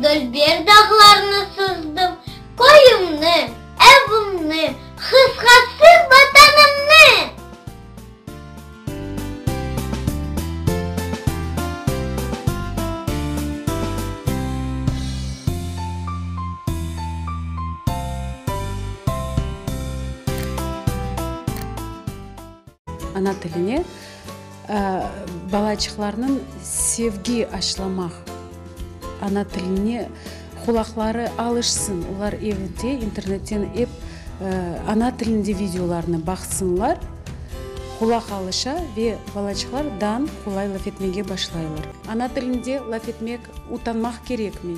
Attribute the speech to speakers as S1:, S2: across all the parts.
S1: Dülber dağlarnı sızdım, Köyümni, evimni, qısqası Vatanımnı!
S2: Ana tiline balaçıqlarnıñ sevgi aşlamaq, ana tiline qulaqları alışsın, olar evde internetten ep ana tilinde videolarnı baqsınlar, qulaq alışa ve balaçıqlar dan qolay laf etmege başlaylar. Ana tilinde laf etmek utanmaq kerekmey.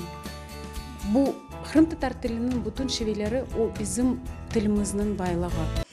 S2: Bu qırımtatar tiliniñ bütün şiveleri o bizim tilimizniñ baylığı.